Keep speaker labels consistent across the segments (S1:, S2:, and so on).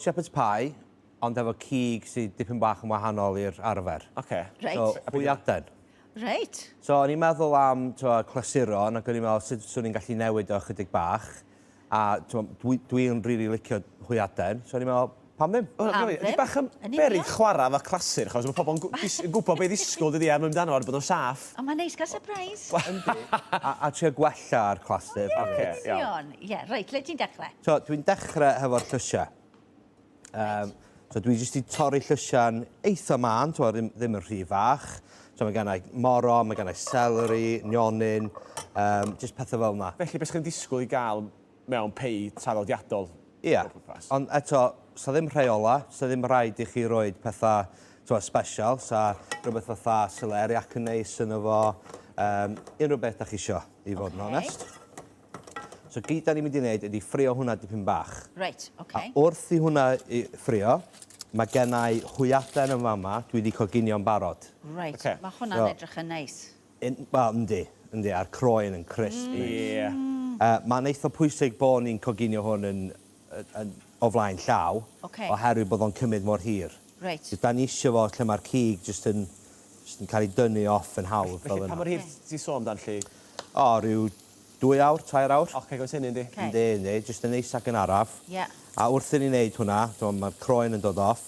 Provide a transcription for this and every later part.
S1: Shepherd's pie, ond efo cig sydd dipyn bach yn wahanol i'r arfer.
S2: Oce.
S3: Reit.
S1: So, hwyaden.
S3: Reit.
S1: So, o'n i'n meddwl am t'mo' clasuron ac o'n i'n meddwl sut swn i'n gallu newid o ychydig bach. A t'mo' dwi dwi'n rili licio hwyaden, so o'n i'n meddwl, pam ddim?
S2: Wel,
S3: Pam
S2: Ydi
S3: ddim?
S2: bach yn
S3: Yn union.
S2: beryg chwara efo clasur, chos mae pobl yn gw- dis- yn gwybod be i ddisgwyl dydi a mynd amdano fo a bod o'n saff.
S3: Ond mae'n neis cael surprise.
S1: Yndi. A, a trio gwella'r clasur.
S2: Ocê, iawn.
S3: Sion. Ie, reit, lle ti'n dechrau?
S1: So, dwi'n dechrau hefo'r llysiau. Um, so, dwi jyst i torri llysiau'n eitha mân, t'mo' ddim, ddim yn rhy fach. So, mae gennau moron, mae gennau celery, nionyn, um, jyst pethau fel yna.
S2: Felly, beth chi'n disgwyl i gael mewn pei traddodiadol?
S1: Ia,
S2: O pwrpas.
S1: ond eto, sa ddim rheola, sa ddim rhaid i chi roed pethau t'mo' special, sa rhywbeth fatha celeriac yn neis yno fo, um, unrhyw beth da chi isio, i fod yn
S3: Ocê.
S1: onest. So gyd da ni'n mynd i wneud ydy ffrio hwnna dipyn bach.
S3: Reit, oce.
S1: A wrth i hwnna i ffrio, mae gennau hwyaden yn fama, dwi wedi coginio'n barod.
S3: Reit,
S2: Ocê.
S3: mae hwnna'n
S1: So-
S3: edrych yn neis.
S1: Wel, yndi, yndi, a'r croen yn crisp.
S2: Mm. Ie.
S1: Uh, Mae'n eitha pwysig bod ni'n coginio hwn yn, yn, yn, o flaen llaw,
S3: Ocê.
S1: oherwydd bod o'n cymryd mor hir.
S3: Reit.
S1: Da ni eisiau fo lle mae'r cig jyst yn, jyst yn cael ei dynnu off yn hawdd fel
S2: Felly,
S1: yna.
S2: pa mor hir ti'n sôn amdan, lly?
S1: O, ryw 2 awr, 3 awr.
S2: Oce, gwrs hynny, yndi?
S3: Ocê.
S1: Yndi, yndi, jyst yn neis ac yn araf.
S3: Ie.
S1: A wrth i ni wneud hwnna, mae'r croen yn dod off.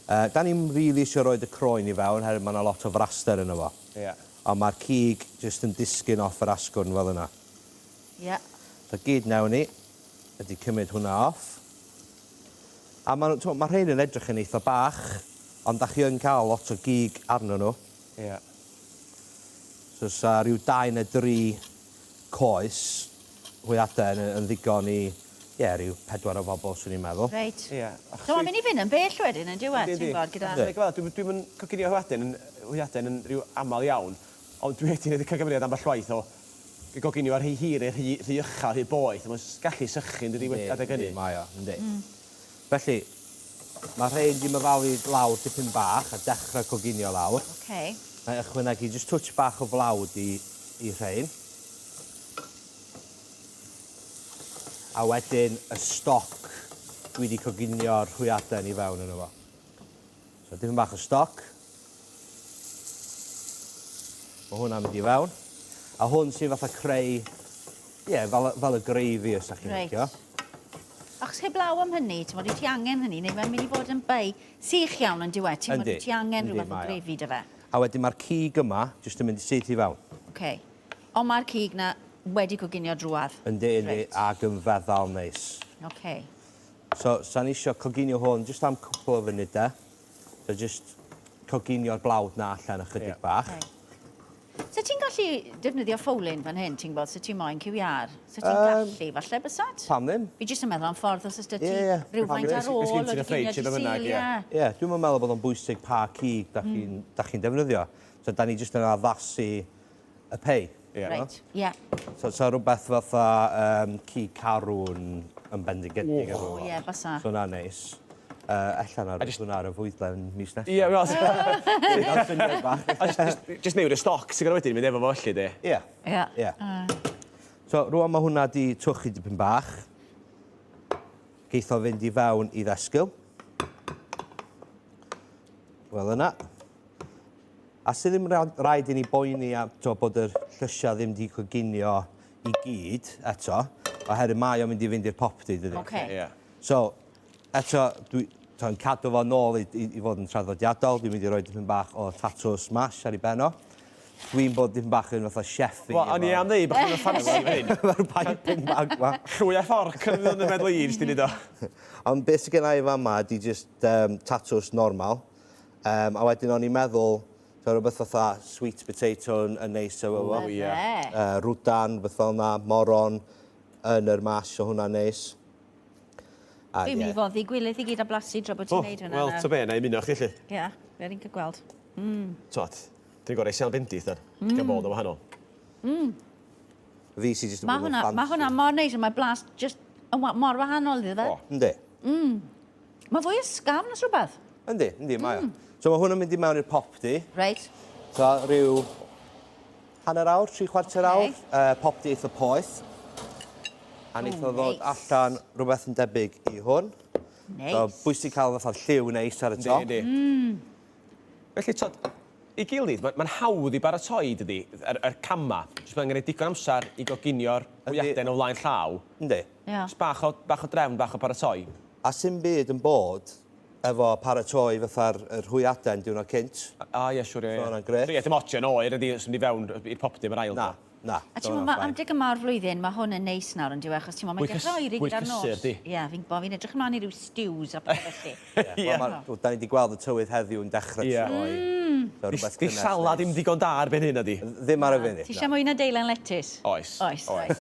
S1: Uh, da ni'n rili eisiau rhoi y croen i fewn, herwydd mae yna lot o fraster yno fo.
S2: Ie.
S1: Ond mae'r cig jyst yn disgyn off yr asgwrn fel yna.
S3: Ie.
S1: So gyd newn ni ydy cymryd hwnna off. A mae ma rhain yn edrych yn eitha bach, ond da chi yn cael lot o gig arno nhw.
S2: Ie.
S1: So sa rhyw 2 neu 3 coes hwyaden yn, yn ddigon i, ie, rhyw pedwar o bobl, swn i'n meddwl.
S3: Reit.
S2: Ie.
S3: So mae'n mynd i fynd yn bell wedyn yn diwedd, ti'n gwybod, gyda...
S2: Yndi. Wel, dwi'n dwi yn coginio hwyaden yn, hwyaden yn rhyw aml iawn, ond dwi wedi gwneud y cymeriad ambell waith o goginio ar rhy hir neu rhy, rhy uchel, rhy boeth, a mae'n gallu sychu yn dydi wedi adeg hynny.
S1: Yndi, mae o, yndi. Felly, mae rhain di myfalu lawr dipyn bach a dechrau coginio lawr.
S3: Oce.
S1: Na i ychwanegu jyst twtsh bach o flawd i, i rhain. A wedyn y stoc dwi wedi coginio'r hwyaden i fewn yno fo. So dipyn bach o stoc. Mae hwnna'n mynd i fewn. A hwn sy'n fatha creu, ie, yeah, fel, fel y gravy os ydych chi'n
S3: Reit.
S1: licio.
S3: Achos heblaw am hynny, ti'n bod, ti angen hynny, neu mae'n mynd i fod yn bei sych iawn yn diwedd. Ti'n bod,
S1: Yndi,
S3: ti angen
S1: yndi,
S3: rhywbeth o
S1: mae o.
S3: grefi dy fe.
S1: A wedyn mae'r cig yma jyst yn mynd i syth i fewn.
S3: Oce. Ond mae'r cig na wedi coginio drwadd.
S1: Yndi, yndi,
S3: Reit.
S1: ac yn feddal neis.
S3: Oce.
S1: So, sa'n isio coginio hwn jyst am cwpl o funudau. So, jyst coginio'r blawd na allan ychydig
S2: Ie.
S1: bach.
S3: Oce. So ti'n gallu defnyddio ffowlyn fan hyn, ti'n gwybod, so ti'n moyn cyw iâr? So ti'n
S1: Yym,
S3: gallu, falle, bysat?
S1: Pam ddim?
S3: Fi jyst yn meddwl am ffordd os oes 'da ti
S1: Ie, ie.
S3: rhywfaint ar ôl
S2: Os gen
S3: o
S2: ti yn y
S3: dy
S2: fridge
S3: ginio
S2: neu
S3: dy
S2: be bynnag,
S3: Sul,
S2: ie.
S3: ie.
S1: Ie, dwi'm yn meddwl bod o'n bwysig pa cig da chi'n da chi'n defnyddio. So, da ni jyst yn addasu y pei.
S2: Ie.
S3: Reit, ie.
S1: So, so rhywbeth fatha um, cig carw yn, yn bendigedig efo
S3: O,
S1: fo.
S3: ie, bysa.
S1: So hwnna'n neis. Uh, ella na rhaid hwnna ar y fwydlen mis nesaf.
S2: Ie, wel...
S1: Gael syniad bach.
S2: A jyst- jyst- Jyst newid y stoc ti'n gwybod wedyn, mynd efo fo felly, di.
S1: Ie.
S3: Ie.
S1: Ie. So, rwan mae hwnna di twchu dipyn bach. Geith o fynd i fewn i ddesgyl. Wel yna. A sydd ddim rhaid i ni boeni am t'o' bod yr llysiau ddim 'di coginio i gyd eto, oherwydd mae o'n mynd i fynd i'r popty dydi?
S3: Ocê.
S2: Ie.
S1: So, eto, dwi t'o' yn cadw fo nôl i i i fod yn traddodiadol, dwi'n mynd i roi dipyn bach o tatws mash ar ei ben o. Dwi'n bod dipyn bach yn fatha chefy.
S2: Wel, o'n i am ddeud bod chdi'n ffansi fan hyn.
S1: Efo'r piping bag 'ma.
S2: Llwy a fforc yn yn y meddwl i jyst i neud o.
S1: Ond beth sydd gen i fama ydi jyst um, tatws normal. Um, a wedyn o'n i'n meddwl, so rhywbeth fatha sweet potato yn, yn neis efo fo.
S2: O, ie.
S1: Uh, rwdan, beth fel yna, moron yn yr mash, o hwnna'n neis. A,
S3: Fi'n mynd
S1: ie.
S3: i foddi gwilydd i gyd a blasu tra bod ti'n neud hwnna.
S2: Wel,
S3: nawr.
S2: to be, na i ymuno chdi, lly.
S3: Ie, fe ni'n cael gweld.
S2: Twod, dwi'n gorau sel bendith, dan. Mm. Gan bod yn wahanol.
S1: Fi sy'n jyst yn
S3: Mae
S1: bod yn
S3: hwnna,
S1: ffansi.
S3: ma hwnna mor neis, a mae blas just yn wa mor wahanol iddo fe.
S2: O.
S1: Yndi.
S3: Mae fwy ysgafn os rhywbeth.
S1: Yndi, yndi, mae o. So mae hwn yn mynd i mewn i'r popty.
S3: Reit.
S1: So rhyw hanner awr, 3/4
S3: Ocê.
S1: awr. Uh, popty eitha poeth. A wneith o ddod
S3: neis.
S1: allan rhywbeth yn debyg i hwn.
S3: Neis.
S1: So, bwysig cael fatha'r lliw neis ar y top.
S2: Yndi, yndi. Felly, t'od, i gilydd, mae'n ma hawdd i baratoi, dydi, yr, yr cama. Jyst mae'n gwneud digon amser i goginio'r hwyaden o flaen llaw.
S1: Yndi.
S3: Ia.
S2: Jyst bach o, bach o drefn, bach o baratoi.
S1: A sy'n byd yn bod efo paratoi fatha'r yr hwyaden diwrnod cynt.
S2: A, ie, siwr, ie.
S1: So hwnna'n grêt.
S2: So, ie, dim ots yn oer ydi, os mynd i fewn i'r popty am yr ail.
S1: Na, na.
S3: A ti'n meddwl, am deg yma o'r flwyddyn, mae hwn yn neis nawr yn diwedd, achos ti'n meddwl, mae'n
S2: Bwyd
S3: dechrau oeri
S2: bwyd
S3: gyda'r nos.
S2: cysur, di.
S3: Ie, fi'n gwybod, fi'n edrych ymlaen i ryw stews a pethau felly.
S1: Ie. Wel, ma' da ni wedi gweld y tywydd heddiw yn dechrau
S2: Ie.
S1: troi. So, rhywbeth
S2: Di
S1: cynnes
S2: salad
S1: neis.
S2: ddim digon da erbyn hyn, ydi?
S1: Ddim ar y funud.
S3: Ti eisiau mwy na deilen letys?
S2: Oes.
S3: Oes, oes.